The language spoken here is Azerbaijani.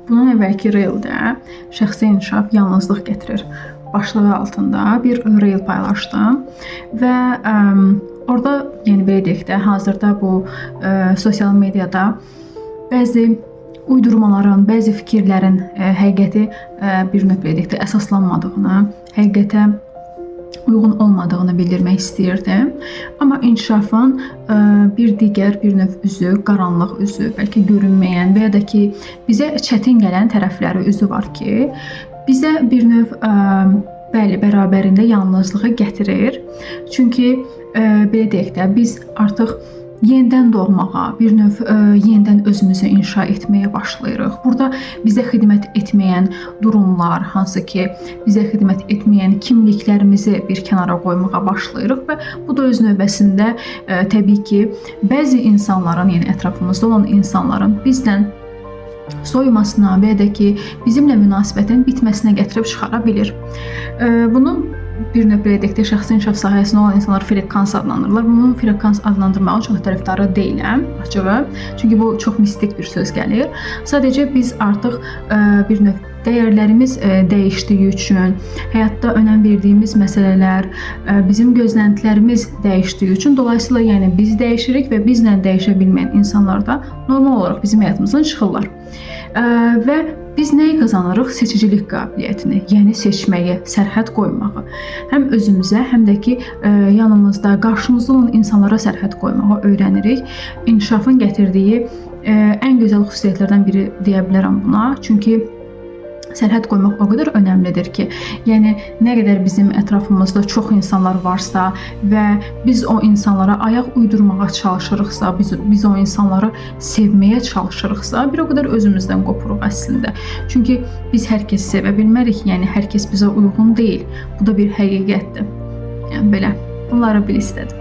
Bundan əvvəlki Reel-də şəxsi inkişaf yalnızlıq gətirir başlığı altında bir Reel paylaşdım və orada, yəni belə deyək də, hazırda bu sosial mediada bəzi uydurmaların, bəzi fikirlərin həqiqəti bir növ belə deyək də əsaslanmadığını, həqiqətə uyğun olmadığını bildirmək istəyirdim. Amma inkişafın bir digər bir növ üzü, qaranlıq üzü, bəlkə görünməyən və ya da ki, bizə çətin gələn tərəfləri üzü var ki, bizə bir növ bəli, bərabərində yalnızlığı gətirir. Çünki belə deyək də, biz artıq yenidən doğmağa, bir növ yenidən özümüzü inşa etməyə başlayırıq. Burada bizə xidmət etməyən durumlar, hansı ki, bizə xidmət etməyən kimliklərimizi bir kənara qoymağa başlayırıq və bu da öz növbəsində təbii ki, bəzi insanların, yəni ətrafımızda olan insanların bizdən soyumasına və ya da ki, bizimlə münasibətin bitməsinə gətirib çıxara bilir. Bunu bir növ belə deyək də, şəxsi inkişaf sahəsində olan insanlar frekans adlandırırlar. Bunun frekans adlandırmağın çox tərəfdarı deyiləm, açığı. Çünki bu çox mistik bir söz gəlir. Sadəcə biz artıq bir növ dəyərlərimiz dəyişdiyi üçün, həyatda önəm verdiyimiz məsələlər, bizim gözləntilərimiz dəyişdiyi üçün, dolayısıyla yəni biz dəyişirik və bizlə dəyişə bilməyən insanlar da normal olaraq bizim həyatımızdan çıxırlar. Və biz nəyi qazanırıq? Seçicilik qabiliyyətini, yəni seçməyi, sərhəd qoymağı. Həm özümüzə, həm də ki, yanımızda, qarşımızda olan insanlara sərhəd qoymağı öyrənirik. İnkişafın gətirdiyi ən gözəl xüsusiyyətlərdən biri deyə bilərəm buna. Çünki sərhəd qoymaq o qədər önəmlidir ki, yəni nə qədər bizim ətrafımızda çox insanlar varsa və biz o insanlara ayaq uydurmağa çalışırıqsa, biz o insanları sevməyə çalışırıqsa, bir o qədər özümüzdən qopuruq əslində. Çünki biz hər kəsi sevə bilmərik, yəni hər kəs bizə uyğun deyil. Bu da bir həqiqətdir. Yəni belə bunları bil istədim.